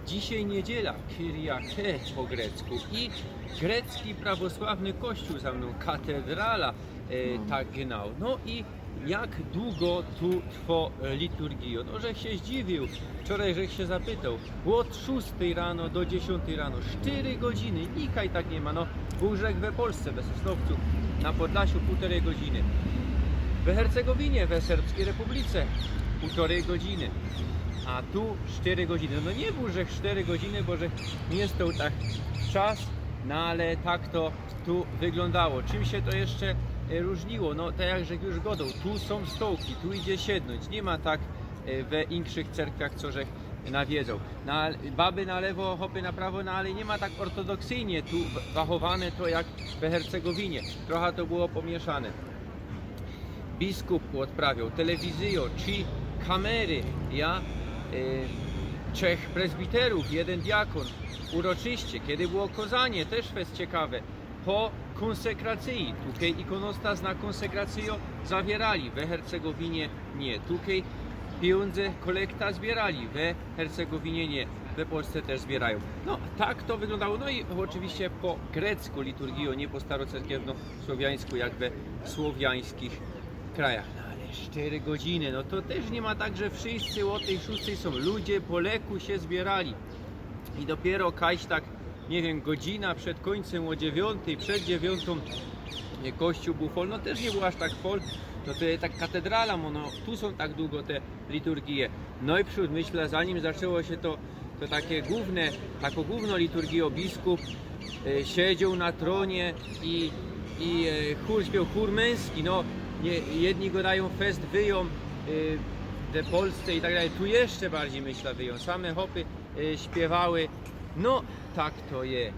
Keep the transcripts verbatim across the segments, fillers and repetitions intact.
Dzisiej niydziela, Kyriake po grecku, i grecki prawosławny kościół za mnōm, katedrala, e, tak genau. No i jak dugo tu trwo, e, liturgijo? No, żech sie zdziwiōł. Wczoraj żech sie zapytoł. Ôd szōstyj rano do dziesiōntyj rano. Sztyry godziny. Nikaj tak niy ma. No, bōł żech we Polsce, we Sosnowcu, na Podlasiu pōłtorej godziny. We Hercegowinie, we Serbskij Republice pōłtorej godziny. A tu sztyry godziny. No niy bōł żech sztyry godziny, bo żech niy stoł tak w czas, no ale tak to tu wyglōndało. Czym sie to jeszcze, e, rōżniło? No, tak jak żech już gŏdōł, tu sōm stołki, tu idzie siednōńć. Niy ma tak, e, we inkszych cerkwiach, co żech nawiedzoł. Na, baby na lewo, chopy na prawo, no ale niy ma tak ortodoksyjnie tu w-, wachowane to jak we Hercegowinie. Trocha to było pomiyszane. Biskup ôdprawioł, telewizyjo, trzi kamery, ja, e, trzech prezbiterōw, jedyn diakōn. Uroczyście, kej było kŏzanie, tyż fest ciekawe. Po kōnsekracyji, tukej ikonostas na kōnsekracyjo zawiyrali, we Hercegowinie niy. Tukej pijōndze, kolekta zbiyrali, we Hercegowinie niy. We Polsce tyż zbiyrajōm. No, tak to wyglōndało. No i ôczywiście po grecku liturgijo, niy po starocerkiewno-słowiańsku, jak we słowiańskich krajach. No ale sztyry godziny, no to tyż niy ma tak, że wszyjscy ô tyj szōstyj sōm. Ludzie po leku sie zbiyrali. I dopiyro kajś tak, niy wiym, godzina przed kōńcym, ô dziewiōntyj, przed dziewiōntōm, e, kościół bōł fol, no tyż niy bōł aż tak fol, no to je tak katedrala, no, no, tu sōm tak dugo te liturgije. No i przōd, myśla, zanim zaczło sie to, to take głōwne, tako głōwno liturgijo, biskup, e, siedzioł na tronie i, i, e, chōr śpiywoł, chōr myński, no, niy, jedni gŏdajōm fest wyjōm, e, we Polsce i tak dalij, tu jeszcze bardzij, myśla, wyjōm, same chopy, e, śpiywoły. No, tak to je.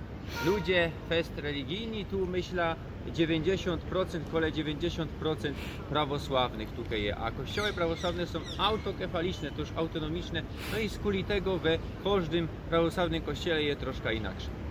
Ludzie fest religijni, tu, myśla, dziewiyńćdziesiōnt procynt, kole dziewiyńćdziesiōnt procynt prawosławnych tukej je, a kościoły prawosławne sōm autokefaliczne, to już autonomiczne, no i skuli tego we kożdym prawosławnym kościele je troszka inakszyj.